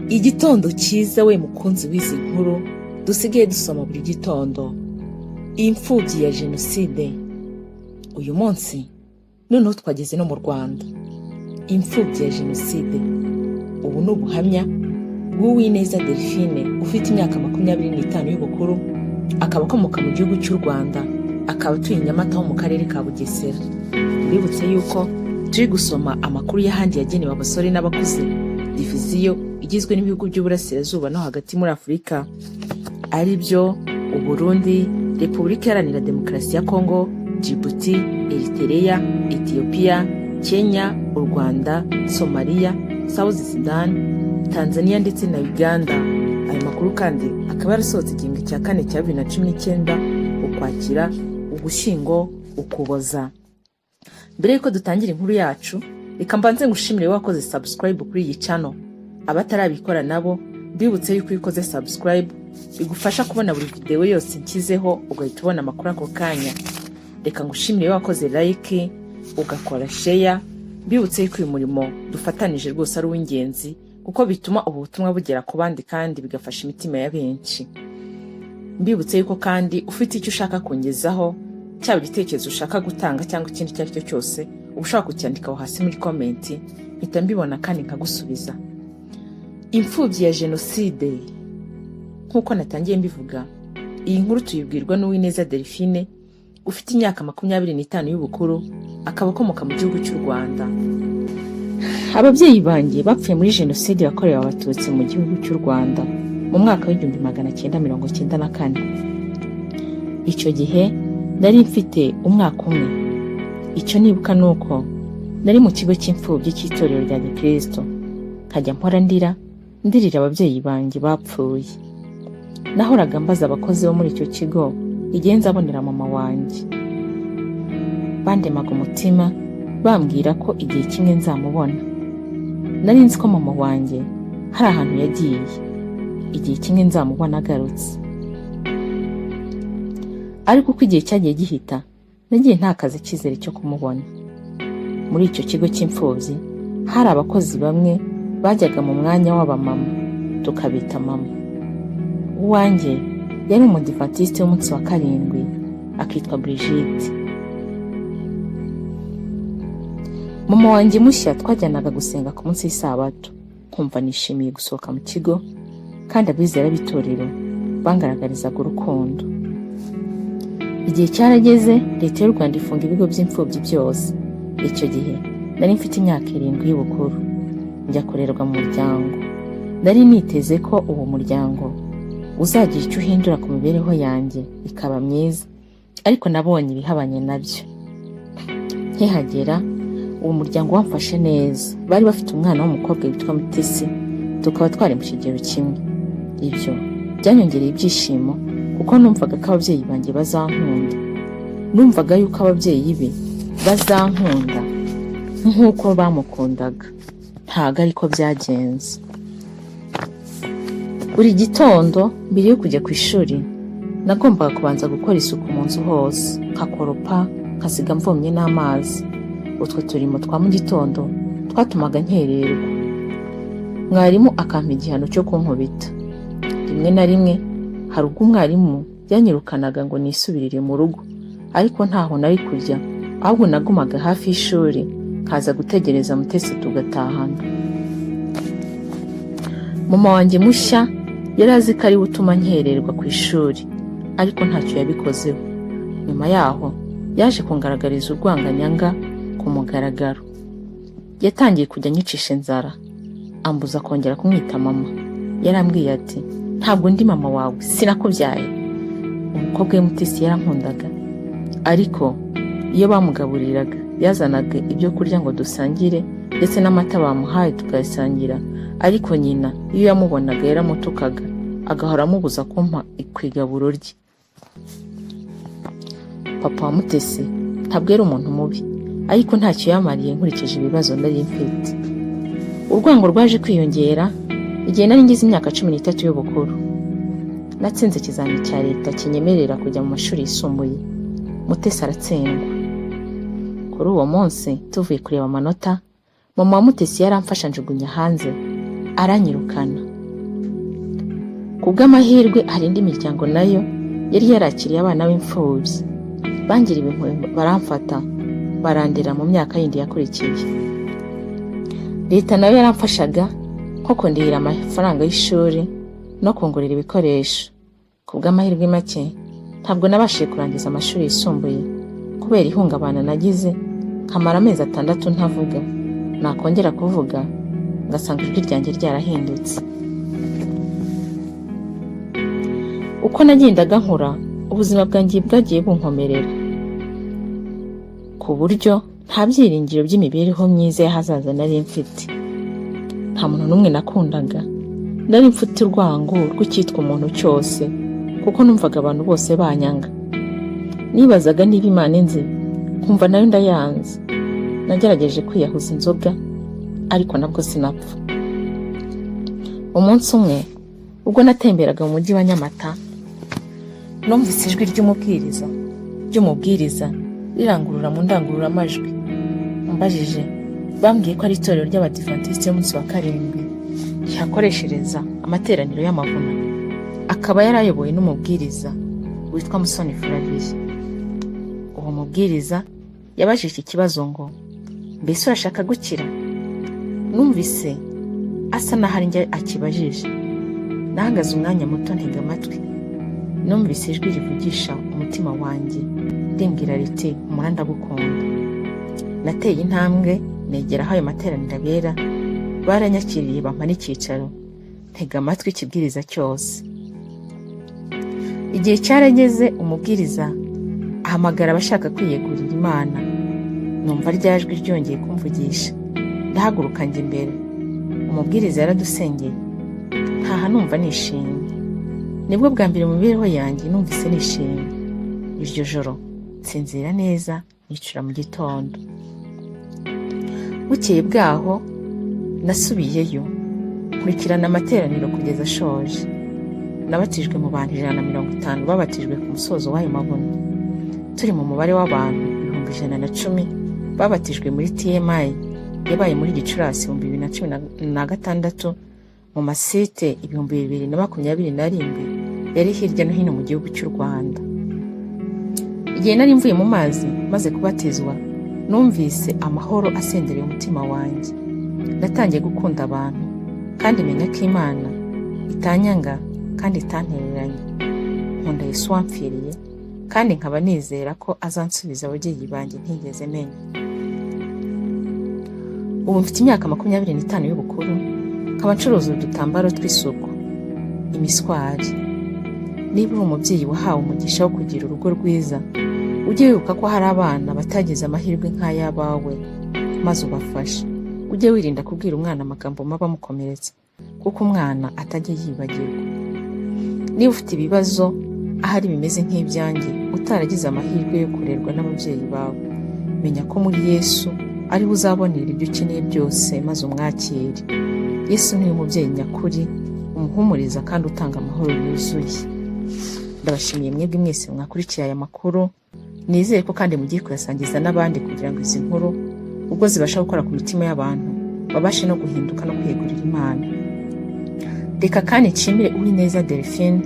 Igitondo cyiza we mukunzi w'izi nkuru dusigaye dusoma buri gitondo. Imfubyi ya Jenoside. Uyu munsi noneho twageze no mu Rwanda. Imfubyi ya Jenoside. Ubu ni ubuhamya bw'Uwineza Delphine ufite imyaka 25 y'ubukuru, akaba akomoka mu gihugu cy'u Rwanda, akaba atuye i Nyamata ho mu karere ka Bugesera. Mbibutse yuko turi gusoma amakuru y'ahandi yagenewe abasore n'abakuze, diviziyo igizwe n'ibihugu by'Uburasirazuba no hagati muri Afurika, ari byo Uburundi, Repubulika Iharanira Demokarasi ya Kongo, Djibouti, Eritrea, Ethiopia, Kenya, u Rwanda, Somalia, South Sudan, Tanzania ndetse na Uganda. Ayo makuru kandi akaba yarasohotse igihembwe cya kane cya 2019, Ukwakira, Ugushyingo, Ukuboza. Mbere y'uko dutangira inkuru yacu, reka mbanze ngushimire wakoze subscribe kuri iyi channel. Abatarabikora nabo mbibutse yuko iyo ukoze subscribe bigufasha kubona buri video yose nshyizeho, ugahita ubona amakuru ako kanya. Reka ngushimire wakoze like, ugakora share. Mbibutse yuko uyu murimo dufatanije rwose ari uw'ingenzi, kuko bituma ubu butumwa bugera ku bandi kandi bigafasha imitima ya benshi. Mbibutse yuko kandi ufite icyo ushaka kungezaho, cyaba igitekerezo ushaka gutanga cyangwa ikindi icyo ari cyo cyose, uba ushaka kucyandika aho hasi muri comment, mpita mbibona kandi nkagusubiza. Imfubyi ya Jenoside. Nk'uko natangiye mbivuga, iyi nkuru tuyibwirwa n'Uwineza Delphine ufite imyaka 25 y'ubukuru, akaba akomoka mu gihugu cy'u Rwanda. Ababyeyi banjye bapfuye muri Jenoside yakorewe Abatutsi mu gihugu cy'u Rwanda mu mwaka w'1994. Icyo gihe nari mfite umwaka umwe. Icyo nibuka ni uko nari mu kigo cy'imfubyi cy'itorero rya Gikristo, nkajya mpora ndira, ndirira ababyeyi banjye bapfuye. Nahoraga mbaza abakozi bo muri icyo kigo igihe nzabonera mama wanjye. Bandemaga umutima bambwira ko igihe kimwe nzamubona. Nari nzi ko mama wanjye hari ahantu yagiye, igihe kimwe nzamubona agarutse. Ariko uko igihe cyagiye gihita, nagiye ntakaza icyizere cyo kumubona. Muri icyo kigo cy'imfubyi hari abakozi bamwe bajyaga mu mwanya w'abamama, tukabita mama. Uwanjye yari Umudivantisite w'umunsi wa karindwi, akitwa Brigitte. Mama wanjye mushya twajyanaga gusenga ku munsi w'Isabato, nkumva nishimiye gusohoka mu kigo, kandi abizera b'itorero bangaragarizaga urukundo. Igihe cyarageze, Leta y'u Rwanda ifunga ibigo by'imfubyi byose. Icyo gihe nari mfite imyaka 7 y'ubukuru, njya kurerwa mu muryango. Nari niteze ko uwo muryango uzagira icyo uhindura ku mibereho yanjye ikaba myiza, ariko nabonye ibihabanye nabyo. Nkihagera, uwo muryango wamfashe neza. Bari bafite umwana w'umukobwa witwa Mutesi, tukaba twari mu kigero kimwe. Ibyo byanyongereye ibyishimo, kuko numvaga ko ababyeyi banjye bazankunda. Numvaga yuko ababyeyi be bazankunda nk'uko bamukundaga. Ntago ariko byagenze. Buri gitondo mbere yo kujya ku ishuri, nagombaga kubanza gukora isuku mu nzu hose, nkakoropa, nkasiga mvomye n'amazi. Utwo turimo twa mu gitondo twatumaga nkererwa, mwarimu akampa igihano cyo kunkubita. Rimwe na rimwe hari ubwo umwarimu yanyirukanaga ngo nisubirire mu rugo, ariko ntaho nari kujya, ahubwo nagumaga hafi y'ishuri nkaza gutegereza Mutesi tugatahana. Mama wanjye mushya yari azi ko ariwe utuma nkererwa ku ishuri, ariko ntacyo yabikozeho. Nyuma yaho yaje kungaragariza urwanganyanga ku mugaragaro. Yatangiye kujya anyicisha inzara, ambuza kongera kumwita mama. Yarambwiye ati: "Ntabwo ndi mama wawe, sinakubyaye." Umukobwa we Mutesi yarankundaga, ariko iyo bamugaburiraga yazanaga ibyo kurya ngo dusangire, ndetse n'amata bamuhaye tukayasangira. Ariko nyina iyo yamubonaga yaramutukaga, agahora amubuza kumpa ku igaburo rye. Papa wa Mutesi ntabwo yari umuntu mubi, ariko ntacyo yamariye nkurikije ibibazo nari mfite. Urwango rwaje kwiyongera igihe nari ngize imyaka 13 y'ubukuru. Natsinze ikizami cya leta kinyemerera kujya mu mashuri yisumbuye, Mutesi aratsindwa. Kuri uwo munsi tuvuye kureba amanota, mama wa Mutesi yaramfashe anjugunya hanze, aranyirukana. Ku bw'amahirwe, hari indi miryango nayo yari yarakiriye abana b'imfubyi. Bangiriye impuhwe, baramfata, barandera. Mu myaka yindi yakurikiye, leta nayo yaramfashaga, nko kundihira amafaranga y'ishuri no kungurira ibikoresho. Ku bw'amahirwe make, ntabwo nabashije kurangiza amashuri yisumbuye kubera ihungabana nagize, nkamara amezi 6 ntavuga, nakongera kuvuga ngasanga ijwi ryanjye ryarahindutse. Uko nagendaga nkura, ubuzima bwanjye bwagiye bunkomerera ku buryo nta byiringiro by'imibereho myiza y'ahazaza nari mfite. Nta muntu n'umwe nakundaga. Nari mfite urwango rw'icyitwa umuntu cyose, kuko numvaga abantu bose banyanga. Nibazaga niba Imana inzi, nkumva nayo ndayanze. Nagerageje kwiyahuza inzoga, ariko nabwo sinapfa. Umunsi umwe, ubwo natemberaga mu mujyi wa Nyamata, numvise ijwi ry'umubwiriza rirangurura mu ndangururamajwi. Mbajije, bambwiye ko ari itorero ry'Abadivantisiti y'umunsi wa karindwi rihakoreshereza amateraniro y'amavuna, akaba yari ayobowe n'umubwiriza witwa Musoni Furaviye. Uwo mubwiriza yabajije iki kibazo ngo: "Mbese urashaka gukira?" Numvise asa n'aho ari njye akibajije. Nahagaze umwanya muto, ntega amatwi. Numvise ijwi rivugisha umutima wanjye, rimbwira riti: "Humura, ndagukunda." Nateye intambwe negera aho ayo materaniro abera. Baranyakiriye, bampa n'icyicaro, ntega amatwi ikibwiriza cyose. Igihe cyarageze, umubwiriza ahamagara abashaka kwiyegurira Imana. Numva rya jwi ryongeye kumvugisha, ndahaguruka njya imbere. Umubwiriza yaradusengeye, ntaha numva nishimye. Nibwo bwa mbere mu mibereho yanjye numvise nishimye. Iryo joro nsinzira neza, nicura mu gitondo. Bukeye bwaho nasubiyeyo, nkurikirana amateraniro kugeza ashoje. Nabatijwe mu bantu 150 babatijwe ku musozo w'ayo mabuno. Turi mu mubare w'abantu 110,000 babatijwe muri TMI yabaye muri Gicurasi 2016, mu masite 2027 yari hirya no hino mu gihugu cy'u Rwanda. Igihe nari mvuye mu mazi maze kubatizwa, numvise amahoro asendereye umutima wanjye. Natangiye gukunda abantu, kandi menya ko Imana itanyanga kandi itantereranye. Nkunda Yesu wampfiriye, kandi nkaba nizera ko azansubiza ababyeyi banjye ntigeze menya. Ubu mfite imyaka 25 y'ubukuru, nkaba ncuruza udutambaro tw'isuku, imiswari. Niba uri umubyeyi wahawe umugisha wo kugira urugo rwiza, ujye wibuka ko hari abana batagize amahirwe nk'ay'abawe, maze ubafashe. Ujye wirinda kubwira umwana amagambo mabi amukomeretsa, kuko umwana atajya yibagirwa. Niba ufite ibibazo ahari bimeze nk'ibyanjye, utaragize amahirwe yo kurerwa n'ababyeyi bawe, menya ko muri Yesu ariho uzabonera ibyo ukeneye byose, maze umwakire. Yesu ni umubyeyi nyakuri, umuhumuriza kandi utanga amahoro yuzuye. Ndabashimiye mwebwe mwese mwakurikiye aya makuru. Nizere ko kandi mugiye kuyasangiza n'abandi, kugira ngo izi nkuru, ubwo zibasha gukora ku mitima y'abantu, babashe no guhinduka no kwiyegurira Imana. Reka kandi nshimire Uwineza Delphine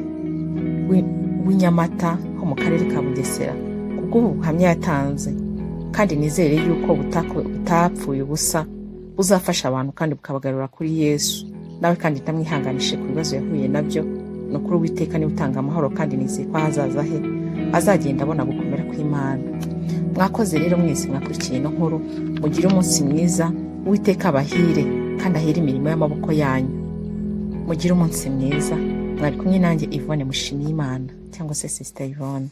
w'inyamata ho mu karere ka Bugesera kubw'ubu buhamya yatanze, kandi nizere yuko butapfuye ubusa, buzafasha abantu kandi bukabagarura kuri Yesu. Nawe kandi ndamwihanganishe ku bibazo yahuye nabyo. Ni ukuri, Uwiteka niwe utanga amahoro, kandi nizeye ko ahazaza he azagenda abona gukomera kw'Imana. Mwakoze rero mwese mwakurikiye ino nkuru. Mugire umunsi mwiza. Uwiteka abahire kandi ahire imirimo y'amaboko yanyu. Mugire umunsi mwiza. Mwari kumwe nanjye, Yvonne Mushimiyimana, cyangwa se Sister Yvonne.